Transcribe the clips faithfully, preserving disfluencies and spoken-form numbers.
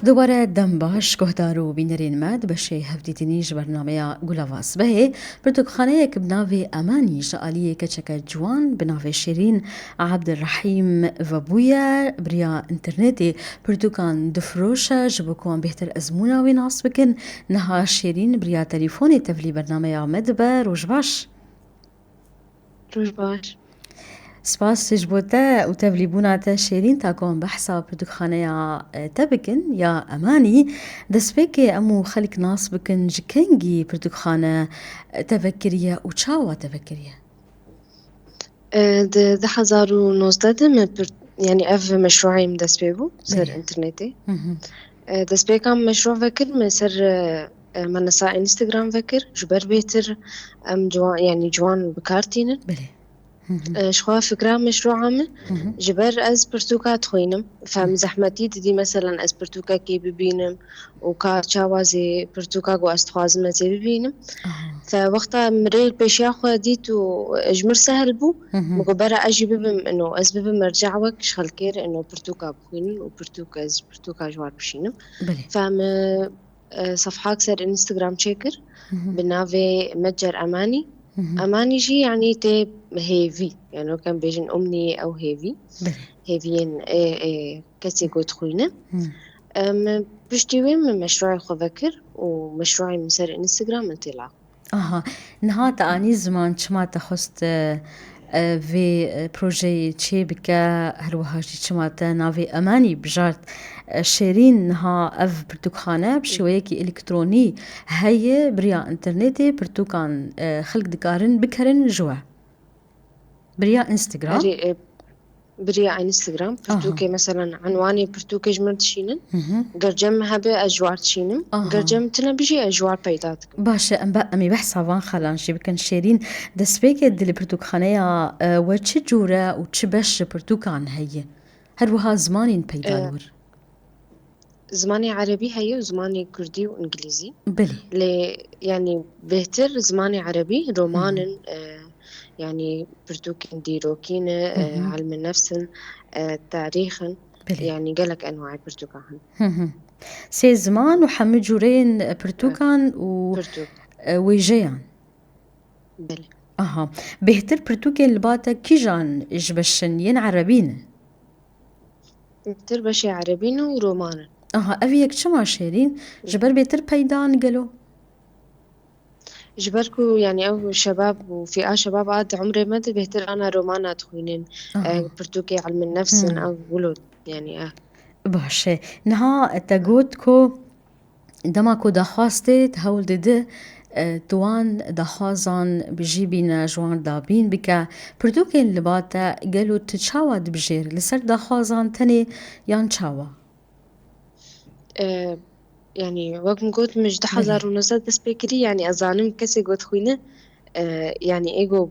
Dubare dem baş, guhdar û bînerên me, di beşê hevdîtinî ji bernameya Gulava Sibehê, pirtûkxaneyek bi navê Emanî ji aliyê keçeke ciwan bi navê Şêrîn Abdurrahîm vebûye, bi riya înternetê pirtûkan difiroşe, ji bo ku wan bêhtir ezmûna wê nas bikin. Niha Şêrîn bi riya telîfonê tevlî bernameya me dibe. Roj baş. Roj baş. Spas ji bo te û tevlîbûna te Şêrîn, ta ku em behsa pirtûkxaneya, e, te bikin ya Emanî. Destpêkê em û xelk nas bikin ji kengî pirtûkxane, e, te vekiriye û çawa te vekiriye? E, di du hezar û nozdeh de me pir-, yanî ev meşruayê min dest pê bû ser Belê. înternetê. Hı hı. E, destpêka min meşru vekir me ser, e, e, menesa Instagram vekir, ji ber bêhtir em ciwan, yanî ciwan bi kar tînin. Belê. Hı hı. E, ji xwe fikra meşrua min, Hı hı. ji ber ez pirtûka dixwînim. Fem Hı. zehmetî didî, meselen ez pirtûkekê bibînim û ka çawa zê pirtûka ku ez dixwazim ez ê bibînim. Aha. Fe wexta min rê li pêşiya xwe dît û ji mir sehil bû, Hı hı. min got bera ez jî bibim ino, ez bibim mercewa wek ji xelkê re ino pirtûka bixwînin û pirtûk ez pirtûka ji war bişînim. Belê. Fe min e, sefhak ser Instagram çêkir Hı hı. bi navê Metcer Emanî. Hı hı. Emanî jî yanî tê hêvî. Yani wek em bêjin umnî ew hêvî. Belê. Hêviyên ê, ê, kesê ku dixwîne. Hı. Em, piştî wê min meşruayê xwe vekir û meşruayê min ser Instagram min têla. Aha, niha te anî ziman çima te xwest, e, e, vê, e, projeyê çê bike, her wiha jî çima te navê Emanî bijart? E, Şêrîn, niha ev pirtûkxane bi şêweyekî elektronî heye, bi riya înternetê pirtûkan, e, xelk dikarin bikerin ji we. Bi riya Instagram? Erê, e, bi riya Instagram, Aha. pirtûkê, meselen, enwanê pirtûkê ji mir dişînin. Hı hı. Ger cem hebe, ez ji war dişînim. Aha. Ger cem tine bijî, ez ji war peyda dikim. Baş e, em be-, em ê behsa van xalan jî bikin. Şêrîn, destpêkê di li pirtûkxaneya, e, we çi cûre û çi beş ji pirtûkan heye? Her wiha zimanên peyda E, li wir? Zimanê erebî heye û zimanê kurdî û îngilîzî. Belê. Lê, yanî, bêhtir zimanê erebî, roman Hı hı. in, e, yanî, pirtûkên dîrokî ne, Hı e, hı. ilmê nefs in, e, tarîx in. Belê. Yanî, gelek enwayê pirtûka hene. Hı hı. Sê ziman û hemû cûreyên pirtûkan û, Pirtûk. e, wêjeyan. Belê. Aha. Bêhtir pirtûkên li ba te kîjan ji beş in yên erebî ne? Bêhtir beşê erebî ne û roman in. Aha, ev yek çima Şêrîn? Ji ber bêhtir peyda in gelo? Ji ber ku, yanî, ew şebab û fîa şebab a di umrê me de bêhtir ana romana dixwînin. Aha. E, pirtûkê ilmin nefs in, Hmm. ew wilo, yanî, e. Baş e. Niha te got ku dema ku daxwaz tê, te hewl dide, e, tu wan daxwazan bijî bîne, ji wan dabîn bike. Pirtûkên li ba te gelo tu çawa dibijêr? Li ser daxwazan tenê yan çawa? E, yanî, wek min got, min ji Belê. du hezar û nozdeh dest pê kirî, yanî, ez zanim kesê ku dixwîne, e, yanî, ê ku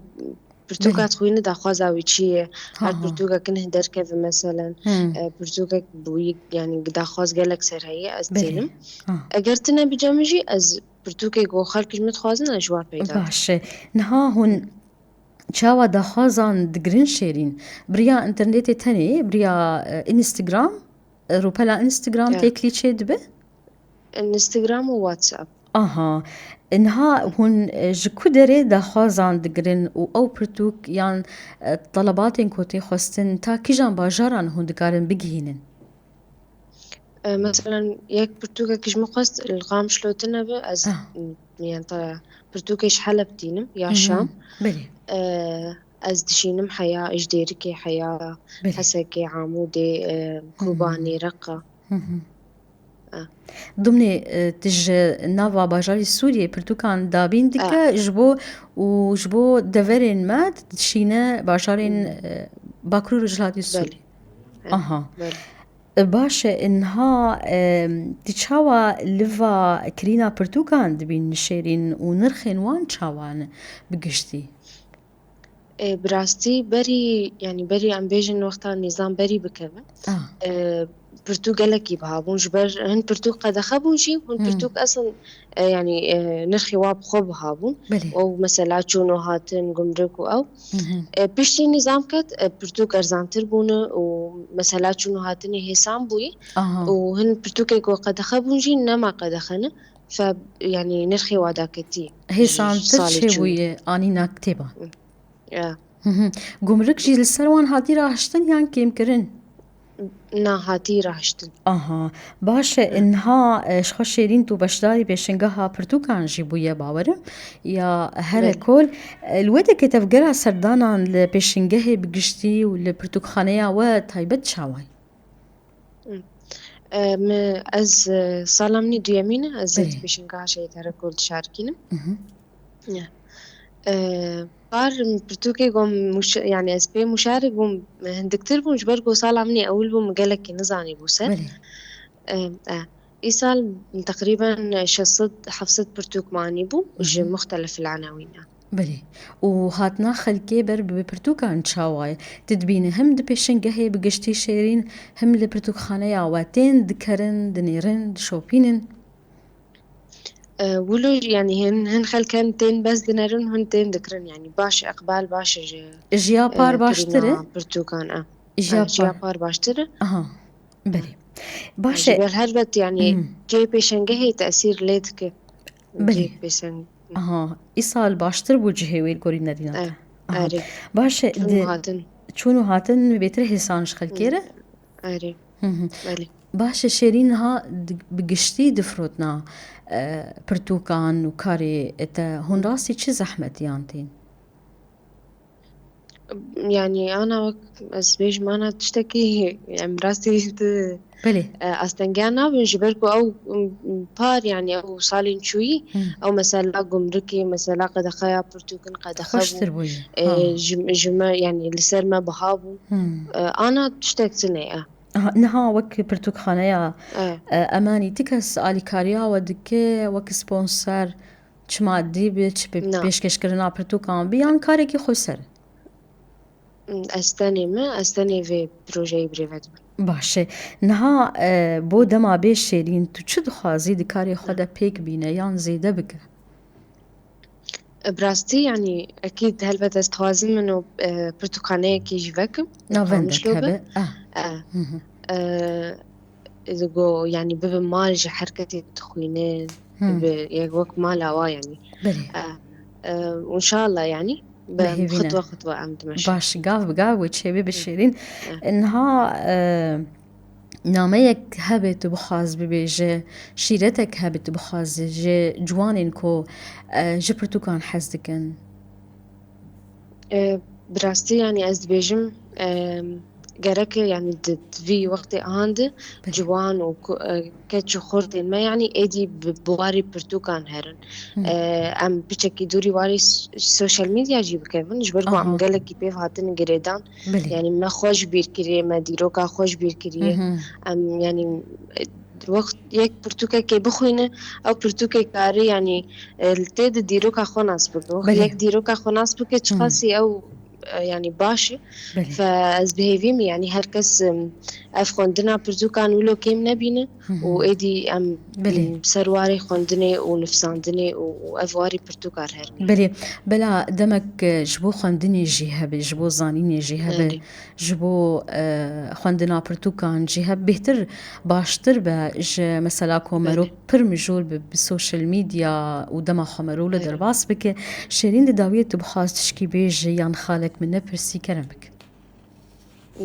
pirtûka Belê. dixwîne daxwaza wî çi ye? Ha, Her ha. pirtûkek nih derkeve, meselen, Hmm. e, pirtûkek bi wî, yanî, daxwaz gelek ser heye, ez Belê. dizênim. Ha. Eger tine bi cem min jî, ez pirtûkê ku xelk ji min dixwazin, ez ji wan peyda dikim. Baş e. Niha hûn çawa daxwazan digirin Şêrîn? Bi riya înternetê tenê, bi riya, e, Instagram, e, rûpela Instagram Ya. têkilî çê dibe? Instagram û WhatsApp. Aha. Niha hûn, e, ji ku derê daxwazan digirin û ew pirtûk yan, e, telebatên ku tê xwestin ta kîjan bajaran hûn dikarin bigihînin? E, meselen, yek pirtûkek ji min xwest li Qamişlo tune be, ez, Ah. m, yan te pirtûkê ji Heleb tînim, ya Hı hı. Şam. Belê. E, ez dişînim heya, ji Dêrikê heya, Belê. Hesekê, Amûdê, e, Hı hı. Kobanê, Reqa. Hı hı. Ah. Dimnê, e, tu ji nava bajarê Sûriyê pirtûkan dabîn dike Ah. ji bo û ji bo deverên me dişîne bajarên, Hmm. e, Bakurê Rojhilatê Sûriyê. Belê. Eh, Aha. belê. Baş e, niha, e, tu çawa liva kirîna pirtûkan dibîn Şêrîn û nirxên wan çawa ne bi giştî? E, bi rastî berî, yanî berî em bêjin wexta nîzam berî bikeve, Ah. e, pirtûk gelekî biha bûn. Ji ber hin pirtûk qedexe bûn jî, hin Hmm. pirtûk eslin, e, yanî, e, nirxê wa bi xwe biha bûn. Belê. Ew mesela çûn û hatin, gumruk û ew. Hı hı. E, piştî nîzam ket, e, pirtûk erzantir bûne û mesela çûn û hatinê hêsan bûyî Aha. û hin pirtûkê ku qedexe bûn jî nema qedexe ne. Fe, yanî nirxê wa daketî. Hêsantir Salê çê çûyî. Bûye anî nakitêba. Ya. Hı hı. Gumruk jî li ser wan hatî rahiştin yan kêmkirin? Na, hatî rahiştin. Aha. Baş e, niha, e, ji xwe Şêrîn tu beşdarî pêşengeha pirtûkan jî bûye bawerim. Ya here Belê. kol, e, li we deke tevgera serdanan li pêşengehê bi giştî û li pirtûkxaneya we taybet çawa ye? E, mi, ez, e, sala min ê duyemîn e, ez ê Belê. di pêşengeha Şehîd Herekol dişarikînim. Mhm. Ya. E, par pirtûkê ku mûş-, yanî ez pê mûşarek bûm, hindiktir bûm, ji ber ku sala min ê ewil bû, min gelekî nizanî bû ser. Belê. E, e. Îsal teqrîben şeş sed heft sed pirtûk manî bû ji Mhm. muxtelif lanewîn e. Belê. Û hatina xelkê ber bi pirtûkan çawa ye? Tu dibînî him di pêşengehê bi giştî Şêrîn, him li pirtûkxaneya we tên dikerin, dinêrin, dişopînin? E, wilo, yanî hin, hin xelk hin tên bes dinerin, hin tên dikirin. Yanî baş, iqbal baş e ji, Ji ya par e, baştir e? kirina pirtûkan e. Ji ya E, ji ya par. par baştir e. Aha. Belê. Baş Ji e. ber helbet, yanî Hmm. kê pêşengehê tesîr lê dike. Belê. Cihê pêşeng. Aha. Îsal baştir bû cihê wê li gorî nerîna te. E, Aha. erê. Baş e. Çûn û Di hatin. çûn û hatin bêtir hêsan ji xelkê re? Erê. Hı hı. Belê. Baş e, Şêrîn niha di, bi giştî di firotina, e, pirtûkan û karê te hûn rastî çi zehmetiyan tên? Yanî ana wek ez bêjim, ana tiştekî em rastî di, Belê. e, astengiyan nabin, ji ber ku ew, m, par, yanî ew salên çûyî, Hı. ew mesela gumrikê, mesela qedexeya pirtûkin qedexe bû. Xweştir bûye. E, Ha. ji, ji me, yanî li ser me biha bû. Hı. E, ana tiştek tune ye. Aha, niha wek pirtûkxaneya, E. e, Emanî ti kes alîkariya we dike, wek sponsor, çi madî bi, çi pê-, Na. pêşkêşkirina pirtûkan bi, yan karekî xweser? Ez tenê me, ez tenê vê projeyê birêve dibim. Baş e. Niha, e, bo dema bê Şêrîn, tu çi dixwazî di karê xwe de pêk bîne yan zêde bike? E, bi rastî, yanî, ekîd, helbet ez dixwazim min û, e, pirtûkxaneyekî jî vekim. Navendek Qamişlo be. Hebe. Ah. E, Hı hı. e, digo, yanî, bibe mal ji her kesê dixwîne, Hı. bibe yek wek mala wa, yanî. Belê. E, e, înşallah, yanî, Bi hêvî ne. Xutwe xutwe em dimeşin. Baş, gav bi gav wê çêbê bi Şêrîn. Niha, e, nameyek hebe tu bixwaz bibêje, şîretek hebe tu bixwaz ji ciwanên ku, e, ji pirtûkan hez dikin? E, bi rastî, yanî ez dibêjim, e, gerek e, yanî di, di vî wextê ahan de Belê. ciwan û ku, e, keç û xortên me, yanî êdî bi, bi warî pirtûkan herin. Hı. E, em piçekî dûrî warî s-, social media jî bikevin, ji ber ku Aha. em gelekî pêv hatin girêdan. Belê. Yanî me xwe ji bîr kiriye, me dîroka xwe ji bîr kiriye. Hı hı. Em, yanî, e, wext yek pirtûkekê bixwîne, ew pirtûkê kare, yanî, e, li tê di dîroka xwe nas bike. Wext Belê. Yek dîroka xwe nas bike, Hı. çiqasî ew, e, yanî baş e. Belê. Fe ez bi hêvî me, yanî her kes, em, ev xwendina pirtûkan wilo kêm nebîne Hı hı. û êdî em, Belê. em, ser warê xwendinê û nivîsandinê û, û ev warî pirtûkar herin. Belê, bela demek, e, ji bo xwendinê jî hebe, ji bo zanînê jî hebe, Belê. ji bo, e, xwendina pirtûkan jî hebe, bêhtir, baştir be ji mesela ku Belê. merok pir mijûl bi, bi social media û dema xwe merok li Belê. derbas bike. Şêrîn, di dawiyê tu bixwaz tişkî bêje yan xalek min nepirsî, kerem bike.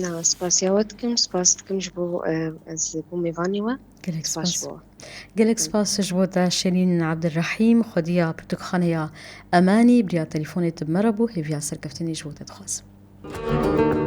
Na, spasiya we dikim, spas dikim ji bo, e, ez bûm mêvanê we. Gelek Spas spas. ji bo we. Gelek spas ji bo te Şêrîn Ebdulrehîm, xwediya pirtûkxaneya Emanî, bi riya telefonê tu bi me re bû, hêviya serkeftinê ji bo te dixwazim.